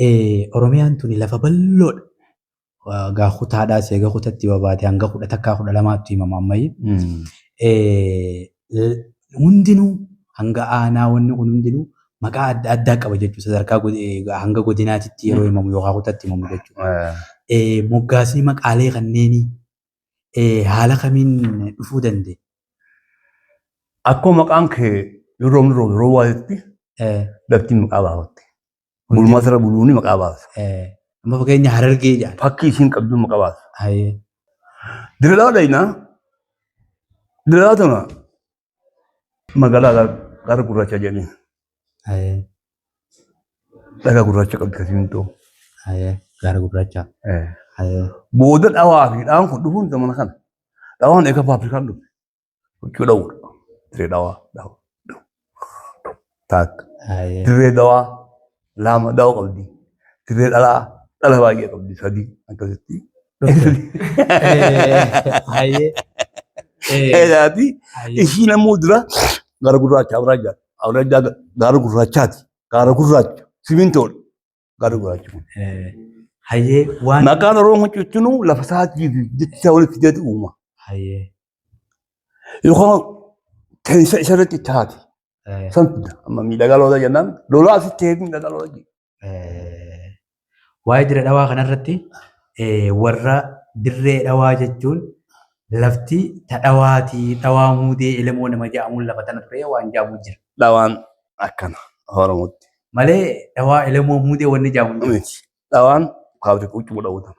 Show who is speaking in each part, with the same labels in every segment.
Speaker 1: Oromiyaan tuni lafa bal'oodha. Gaa kutaadhaas eega kutatti babaate hanga 11 12tti himama ammayyi. Hundinuu hanga aanaa wanni kun hundinuu maqaa adda addaa qaba jechuudha. Sadarkaa hanga godinaatitti yeroo himamu yookaan kutatti himamu jechuudha. Moggaasni maqaalee kanneenii haala kamiin dhufuu danda'e?
Speaker 2: Akkuma maqaan kee yeroo roobni roobu yeroo waayetti lafti maqaa baafatti. Bulmaata irra buluuni maqaa baasa.
Speaker 1: Amma fakkeenya Harargee jedhan.
Speaker 2: Fakkii isiin qabdu maqaa baasa. Dirree Dhawaa dhayinaa. Dirree Dhawaa tana magaalaa gaara gurraacha jedhanii. Dhagaa gurraacha qabdi kan simintoo.
Speaker 1: Gaara gurraacha.
Speaker 2: Booda dhawaa fi dhawaan kun dhufuun zamana kana. Dhawaan eega faafrikaan dhufe. Huccuu dhawuudha. Dirree dhawaa dhawu. Taakka. Dirree dawaa lama dawaa qabdi. Dirree dhalaa dhala baay'ee qabdi sadii akkasitti. Eegaati ishiin ammoo dura gaara gurraacha awraajaa awraajaa gaara gurraachaati gaara gurraacha simintoodha gaara gurraachi kun.
Speaker 1: Hayyee waan.
Speaker 2: Maqaan Oromoo huccuuchinuu lafa isaatii fi jecha isaa walitti fideetu uuma.
Speaker 1: Hayyee.
Speaker 2: Yookaan teensa isa irratti taate. San fida. Amma miidhagaa lolaa jennaan lolaa asitti ta'ee miidhagaa lolaa jedhu.
Speaker 1: Waa'ee dirree dhawaa kanarratti warra dirree dhawaa jechuun lafti ta dhawaatii dhawaa muudee elemoo nama jedhamuun lafa tana ture waan jedhamu jira.
Speaker 2: Dhawaan akkana Oromootti.
Speaker 1: Malee dhawaa elemoo muudee wanni jedhamu hin jiru.
Speaker 2: Miti. Dhawaan faabirika huccuu dhawuu tana.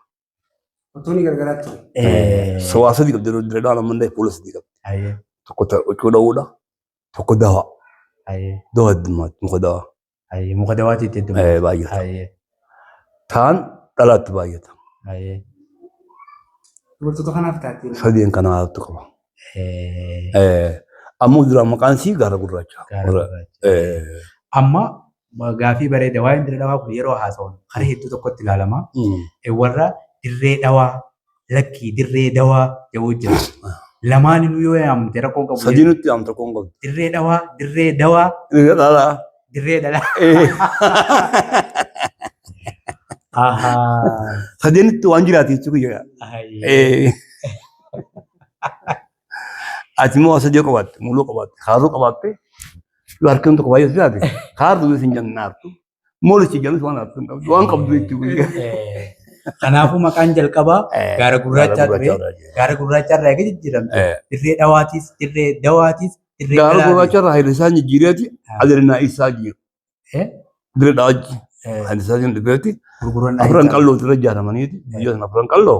Speaker 3: Wantoonni gargaraa ture.
Speaker 2: Sowaa sadii qabdi dirree dhawaan amma illee fuula sadii qabdi. Tokko huccuu dhawuudha. Tokko dawaa. Dawaa heddummaatti muka dawaa.
Speaker 1: Muka dawaati itti heddummaata.
Speaker 2: Baay'ata. Taan dhalaatti baay'ata.
Speaker 3: Dubartoota kanaaf taatee.
Speaker 2: Sadeen kanaatu qaba. Ammoo duraan maqaan isii gaara gurraacha.
Speaker 1: Gaara gurraacha. Amma gaafii bareeda waa'een dirree dhawaa kun yeroo haasawan karaa hedduu tokkotti ilaalama. Warra dirree dhawaa lakkii dirree dawaa jedhu jira. Lamaaninuu yoo yaamte rakkoon qabu.
Speaker 2: Sadii nutti yaamte rakkoon qabdu.
Speaker 1: Dirree dhawaa, dirree dawaa,
Speaker 2: Dirree dhalaa.
Speaker 1: dirree dhalaa. Ahaa.
Speaker 2: Sadeenitti waan jiraate jechuu kiyya.
Speaker 1: Hayyee.
Speaker 2: Ati immoo sadii qabaatte, muluu qabaatte, kaaruu qabaatte, yoo harki tokko baay'ee jiraate, kaartuu yoo isin jenna aartu, moolichi jedhus waan aartu hin qabdu, waan qabdu jechuu kiyya.
Speaker 1: Kanaafuu maqaan jalqabaa gaara gurraachaa ture. Gaara gurraachaa irraa eega jijjiiramte. Dirree dhawaatis, dirree dawaatis, dirree
Speaker 2: Gaara
Speaker 1: galaatis.
Speaker 2: gurraacha irraa Haayile isaan jijjiireeti, Adelinaa Isaa jiru. Dirree dhawaachi Haayile isaan dhufeeti.
Speaker 1: Gurguran
Speaker 2: Afran qalloo irra ijaaramaniiti. Biyya sana afran qalloo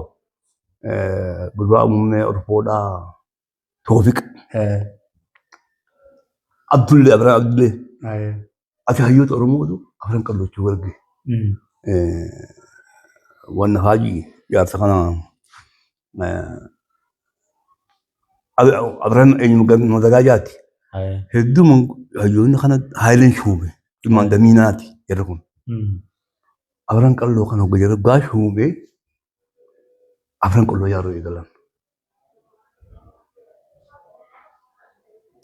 Speaker 2: gurbaa muummee Orfoodhaa Toofiq Abdullee Abiraan Abdullee ati hayyoota Oromootu afran qalloochuu arge. Wanna haajii jaarsa kana Abiraan eenyu mazagaajaati. Hedduu hayyoonni kana haayileen shuume ilmaan damiinaati jarri kun. Afran qalloo kana hogga jarri gaa shuume afran qalloo yaaruu eegalan.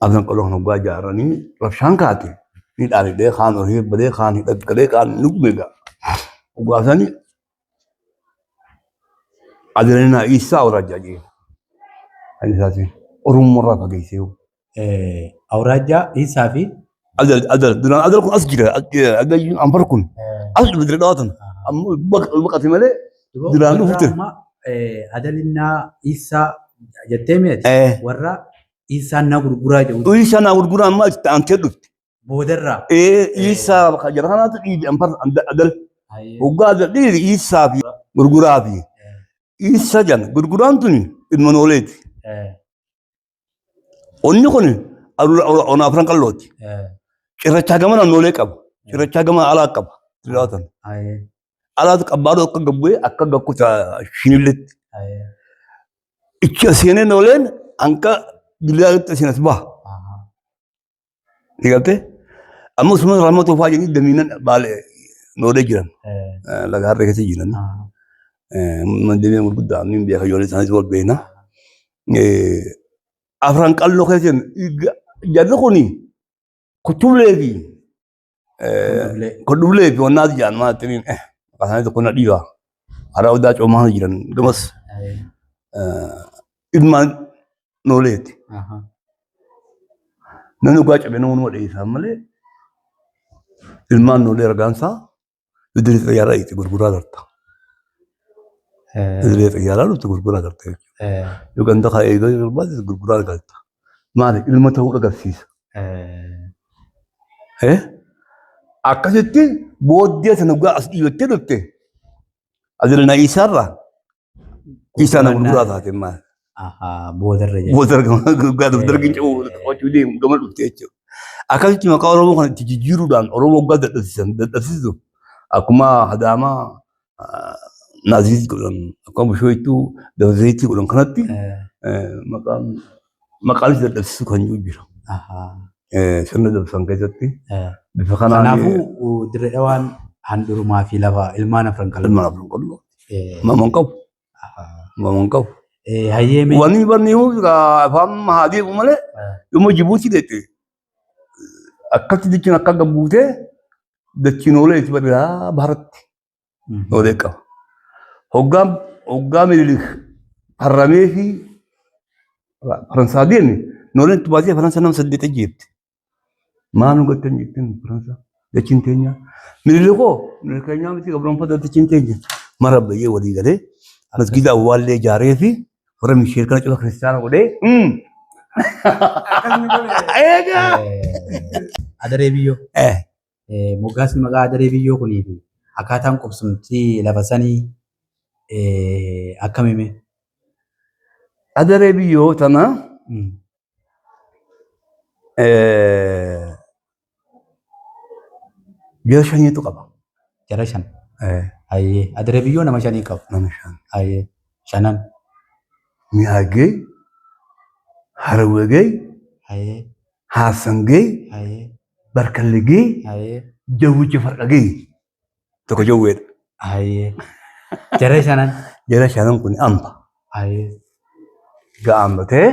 Speaker 2: Afran qalloo kana hoggaa ijaaranii rabshaan kaate ni dhaanidhee kaan horii badee kaan hidhaggalee kaan ni gume gaa. Hoggaa sani Adelinaa Iisaa awraajjaa jee. Kan isaatiin Oromoo irraa fageessee.
Speaker 1: Awraajjaa Iisaa fi
Speaker 2: Adal adal duraan adal kun as jira adal anfar kun as dhufe dirree dhawaa tana ammoo baqate malee duraan dhufte.
Speaker 1: Adalinnaa Iisaa jettee mi'ati warra Iisaan na gurguraa jedhu.
Speaker 2: Iisaa na gurguraa amma itti aantee dhufte.
Speaker 1: Boodarraa.
Speaker 2: Iisaa jara kanaatu dhiibe anfar adal. Hoggaa adal dhiibe Iisaa fi gurguraa fi Iisaa jedhan gurguraan tuni ilma nooleeti. Onni kun ona afran qallooti. Cirrachaa gamana noolee qaba. Cirrachaa gamana alaa qaba. Jiraatan. Alaatu qabbaadoo akka gabbu'ee akka gakkuta shinilletti. Ichi seenee nooleen hanqa dillaatti seen as baha. Ni galtee? Amma osuma ramma toofaa jedhanii damiinan baale noolee jiran. Laga harree keessa jiran. Mandemee gurguddaa ni beeka ijoollee isaaniis wal beekna. Afran qalloo keessa jarri kuni kutublee fi
Speaker 1: Kondhulee.
Speaker 2: Kondhulee fi wannaati jedhan maal tiniin maqaa isaanii tokko na dhiiba. Karaa odaa coomaa jiran gamas ilmaan nooleeti. Namni dhugaa cabe nama nama dheessaa malee ilmaan noolee ragaan isaa bidiree xayyaaraa itti gurguraa garta. Bidiree xayyaaraa dhufte gurguraa garta jechuudha. Yoo ganda kaa eeguu barbaade gurguraa galta. Maali ilma ta'uu agarsiisa. Akkasitti booddee sana dhugaa as dhiibattee dhufte Adilna Isaarraa Isaa na gurguraa taate maal.
Speaker 1: Boodarra jechuudha.
Speaker 2: Boodarra gurguraa dargin cabuu qabachuu deemu gama dhufte jechuudha. Akkasitti maqaa Oromoo kana itti jijjiiruudhaan Oromoo waggaa dadhabsiisan dadhabsiisu akkuma Hadaamaa Naazirii godhan akkuma Bishooytuu Dabrezeyitii godhan kanatti maqaan maqaanis dadhabsiisu kan jiru jira. Sirna dabsan keessatti bifa kanaan.
Speaker 1: Kanaafuu Dirree Dhawaan handhurumaa fi lafa ilmaan afran qal'oo.
Speaker 2: Ilmaan afran qal'oo. Maman qabu. Maman qabu.
Speaker 1: Hayyee mee.
Speaker 2: Wanni barni himuu afaan haa deemu malee yommuu Jibuutii deette akkatti dachiin akka gabbuutee dachiin oolee itti badhaa baharatti oolee qaba. Hoggaa hoggaa Minilik farramee fi Faransaa deeme nooleen itti baasee Faransaa nama saddeet ajjeefte. Maal nu gattan jetteen Faransaa dachiin teenya. Minilikoo Minilik keenyaa miti gabroonfata dachiin teenya. Mara bayyee walii galee masgiida awwaallee ijaaree fi warra Misheel kana cufa kiristaana godhee.
Speaker 3: Akkasuma godhe.
Speaker 2: Eegaa.
Speaker 1: Adaree biyyoo. Moggaasni maqaa Adaree Biyyoo kunii fi akkaataan qubsumti lafa sanii akkam hime?
Speaker 2: Adaree Biyyoo tana jara shaniitu qaba.
Speaker 1: Jara shan. Hayyee. Adaree Biyyoo nama shanii qaba.
Speaker 2: Nama shan.
Speaker 1: Hayyee. Shanan.
Speaker 2: Mi'aagee, Harwegee,
Speaker 1: Hayyee.
Speaker 2: Haassangee,
Speaker 1: Hayyee.
Speaker 2: Barkallegee,
Speaker 1: Hayyee.
Speaker 2: Jawwicha Farqagee. Tokko jawweedha.
Speaker 1: Hayyee. Jara shanan.
Speaker 2: Jara shanan kun amba.
Speaker 1: Hayyee.
Speaker 2: Ga'amba ta'ee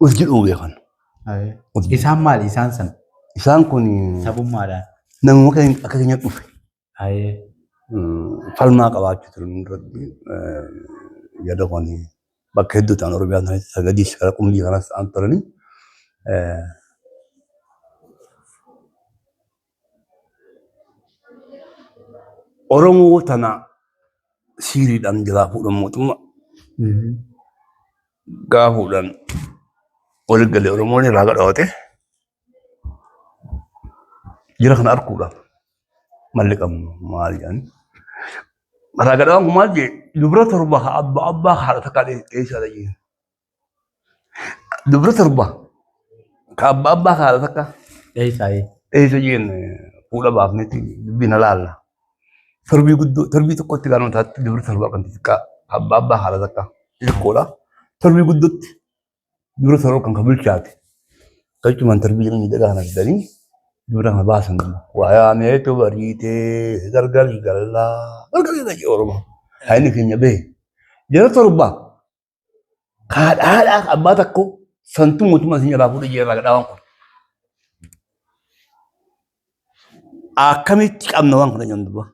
Speaker 2: us jedhuu beekan.
Speaker 1: Hayyee. Isaan maali isaan san?
Speaker 2: Isaan kun
Speaker 1: Sabummaadhaan.
Speaker 2: namuma akka keenya dhufe.
Speaker 1: Hayyee.
Speaker 2: Falmaa qabaachuu turan irratti yaada kun bakka hedduu ta'an Oromiyaa kanatti sagadiis kara qumbii kanas ta'an turanii Oromoo tana siiriidhaan jalaa fuudhan mootummaa gaa fuudhan walitti galee Oromoon irraa gadhaawate jira kana arguudhaaf malli qabnu maal jedhani. Mataa gadhaan kun maal jee dubra torba haa abbaa abbaa haadha takkaa dheessaa jee. Dubra torba ka abbaa abbaa haadha takka
Speaker 1: Dheessaa
Speaker 2: dheessa jeen fuula baafnetti dubbiin halaalla. Torbii guddoo torbii tokkotti gaanuma taatti dubra torba kan xixiqqaa abbaa abbaa haadha takka xixiqqoodha. Torbii guddootti Dubra torba kan bilchaate. Galchumaan torbii jedhanii miidhagaa kana fidanii dubra kana baasan. Waayaa meetu bariitee gargar gallaa gargar gallaa jee Oromoo. Hayni keenya bahe. Jara torba haadha abbaa tokko santuu mootummaa isin jalaa fuudhee jira gadhaawwan kun. Akkamitti qabna waan kana jedhan duba.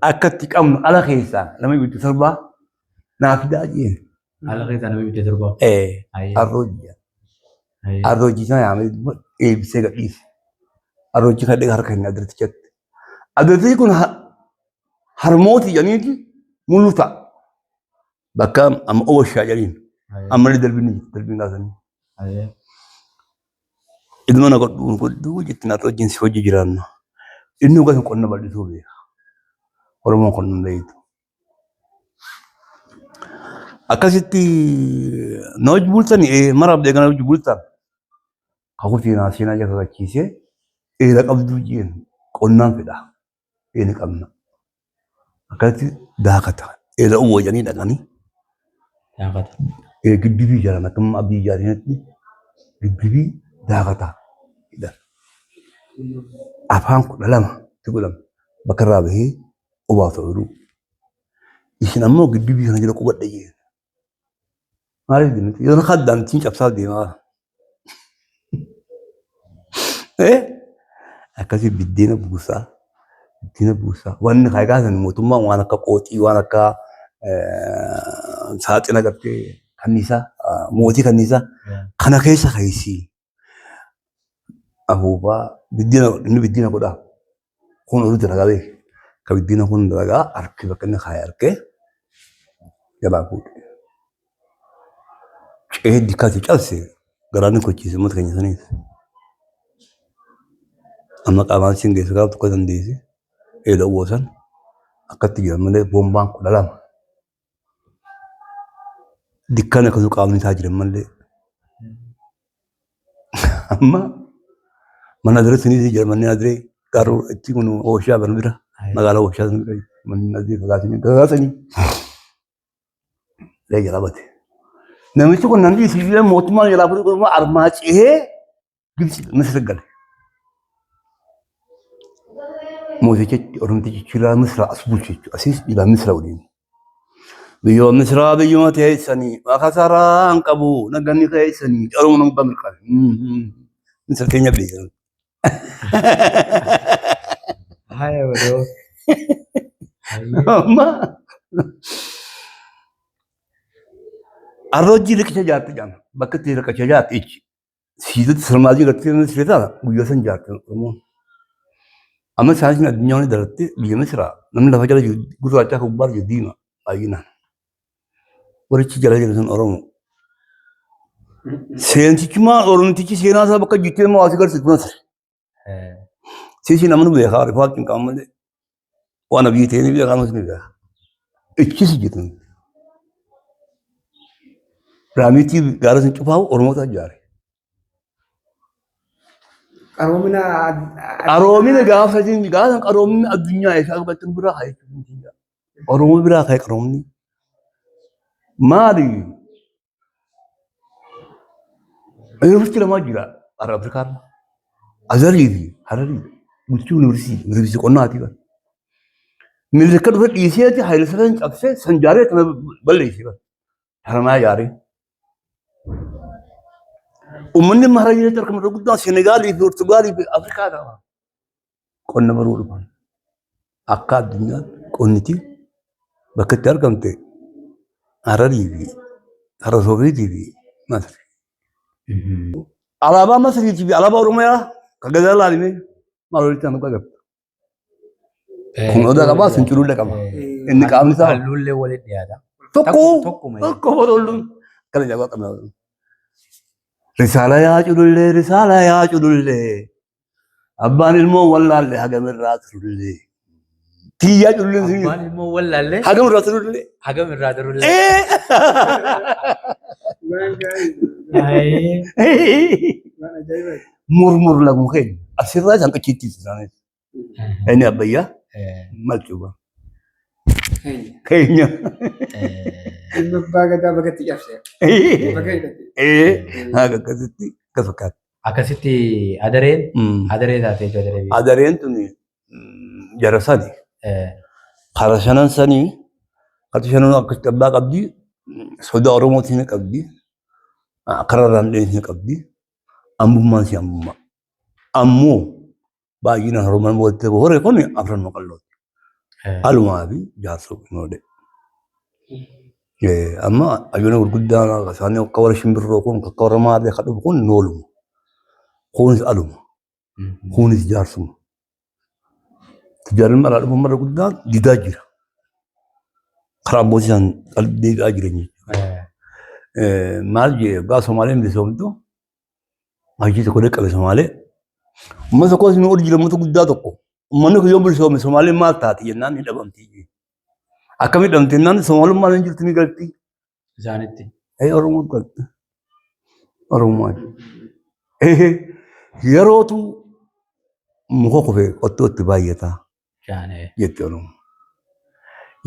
Speaker 2: Akkatti qabnu ala keessaa nama ibidda torbaa naa fidaa jeen.
Speaker 1: Haala keessaa nama ibidda torbaa.
Speaker 2: Ee arroojii. Arroojii sana yaamee eebisee gadhiise. Arroojii kan harka hin adirtichatti. Adirtichi kun harmooti jedhaniiti mul'u ta'a. Bakka amma ooshaa jedhaniin. Ammallee darbiin ni jirti darbiin kaasanii. Ilma na godhuu godhuu jetti na wajjin si hojii jiraanna. Inni gosa qonna bal'isuu beeka. Oromoon qonna hin beektu. Akkasitti na hojii bultani mara abdee kana hojii bultan. Kakuu seenaa seenaa jala kakachiisee eera qabduu jeen qonnaan fedha. Eeni qabna. Akkasitti daakata. Eera uwwa jedhanii dhaqanii.
Speaker 1: Daakata.
Speaker 2: Giddibii jalan akkuma abdii ijaaranitti giddibii daakata. Jedhan. Afaan 12 tti godhama. Bakka irraa bahee obaasa ooyiruu. Isin ammoo giddibii kana jala qubadha jeen. Maaliif jennaan yoo kaddaan ittiin cabsaa deemaa. Akkasii biddeena buusaa. Biddeena buusaa. Wanni haa kaasan mootummaan waan akka qooxii waan akka saaxina gartee kanniisaa mootii kanniisaa kana keessa keessi afuufaa biddeena inni biddeena godhaa. Kun oduu dalagaa beeki. Ka biddeena kun dalagaa harki bakka inni kaa'e harkee jalaa fuudhe. Ce'ee dikkaatti cabse garaan ni kochiise uummata keenya saniif. Amma qaamaan siin geessu gaaf tokko dandeesse eelawwoo san akkatti jira malee boombaan 12. Dikkaan akkasuma qaamni isaa jira malee. Amma mana adiree sunis jira manni adiree garuu itti kun ooshaa bana bira magaalaa ooshaa sun bira manni adiree fagaatanii gagaasanii. Lee jalaa bate. Namichi kun namni sibiila mootummaan jalaa fuudhee kun armaa cehee Gibxi Misir gale. Mootichi Oromtichi Chilaa Misira as bulche jechuudha. Asiis jilaa Misira waliin. Biyyoo Misiraa biyyuma teessanii maka saraan qabu naganni keessanii Oromoo nama mirqabe. Misir keenya beekan.
Speaker 1: Haya odoo.
Speaker 2: Amma arroojjii riqicha jaarti jedhama. Bakka itti riqicha jaarti ichi. Siidota sarmaajii gartee Misiree taana guyyaa san jaarti Oromoon. Amma saayinsiin addunyaa hundi daratte biyya Misiraa namni lafa jala jiru gurraachaa kan gubbaa jiru diima baay'inaan. Warichi jala jiru sun Oromoo. Seensichumaa Oromtichi seenaa isaa bakka jittee immoo asii garsiisu Masir. Siisi namni beekaa rifaat hin qabu malee waan abiyyi ta'e ni beekaa ni beekaa. Ichis jiru. Piraamiitii gaara sun cufaa'u Oromoota ijaare.
Speaker 3: Qaroomina
Speaker 2: Qaroomina gaafa isin gaafa qaroomina addunyaa isaa argachuu biraa haa jechuudha. Oromoo biraa ka'e qaroomni. Maali? Yuunivarsiitii lamaa jira har'a Afrikaarra. Azarii fi Hararii bulchuu yuunivarsiitii yuunivarsiitii qonnaati bara. Minilik dhufe dhiiseeti Haayile Sillaaseen cabsee san jaaree kana balleesse bara. Haramaa jaaree. Uummanni amma Hararii irratti argamu irra guddaan Senegaalii fi Portugaalii fi Afrikaa irraa. Qonna baruu dhufan. Akka addunyaatti qonniti bakka itti argamte Hararii fi Hara Soofiitii fi Masri. Alaabaa Masriitii fi alaabaa Oromiyaa kan gadaa laalimee maal walitti kan agarta. Kun odaa qaba, sun culullee qaba. Inni qaamni isaa
Speaker 1: Halluullee walitti dhiyaata.
Speaker 2: Tokko
Speaker 1: Tokkuma.
Speaker 2: tokko bodoolluun kana jabaa qabna. Risaala yaa culullee, risaala yaa culullee. Abbaan ilmoo wallaalle hagam irraa turullee. Tiyyaa cululleen sun
Speaker 1: Abbaan ilmoo wallaallee
Speaker 2: hagam irraa turullee.
Speaker 1: hagam irraa turullee.
Speaker 3: Waan gaarii. Waan ajaa'ibaati.
Speaker 2: Murmur lagu keenya asirraa isaan qachiitti isaanis. Inni abbayyaa maal cuba.
Speaker 3: Keenya.
Speaker 2: Keenya.
Speaker 3: Ilma abbaa gadaa bagatti cabse. Baga hidhate.
Speaker 2: Haga akkasitti akka fakkaata.
Speaker 1: Akkasitti adareen adaree taatee jechuudha adaree.
Speaker 2: Adareen tuni jara sani. Kara shanan sanii kati shanan akkasitti abbaa qabdi. Sodaa Oromootiin qabdi. Karaa Raandheen qabdi. Ambummaan si ambummaa. Ammoo baay'inaan Oromoon walitti hore kun afran maqallooti. Alumaa fi jaarsoo noodhe. Amma ayyoona gurguddaan isaanii akka warra shimbirroo kun akka warra maarree akka dhufu kun nooluma. Kunis aluma. Kunis jaarsuma. Tijaarri alaa dhufu marra guddaan didaa jira. Karaa abbootii isaan deebi'aa jiran jechuudha. Maal jee waggaa Somaaleen bilisoomtu hojii tokko qabe Somaalee. Uummata tokkos nu ol jira uummata guddaa tokko. Uummanni kun yoo bilisoome Somaaleen maal taati jennaan ni dhabamti. Akkamitti dhabamti jennaan Somaalummaan hin jirtu ni galti.
Speaker 1: Isaanitti.
Speaker 2: Ee Oromoon galti. Oromoon. Yerootu muka kufe qottoo itti baay'ata
Speaker 1: Jaanee.
Speaker 2: jetti Oromoon.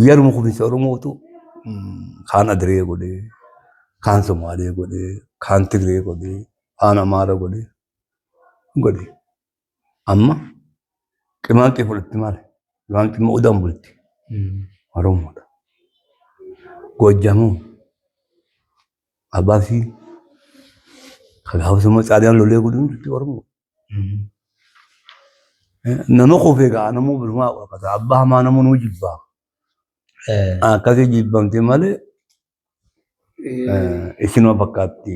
Speaker 2: Yeruma kufinsa Oromootu kaan Adiree godhee, kaan Somaalee godhee, kaan Tigree godhee, kaan Amaara godhee godhe. Amma qimaanxii fudhatti maali? Qimaanxii immoo odaan bulti. Oromoodha. Goojjamoo Abbaa fi kan gaafa sama Xaaliyaan lolee godhuun jirti Oromoo. Nama kufee gaa namuu birumaa waaqata. Abbaa hamaa namuu nuu jibbaa. Akkasii jibbamte malee isinuma fakkaatti.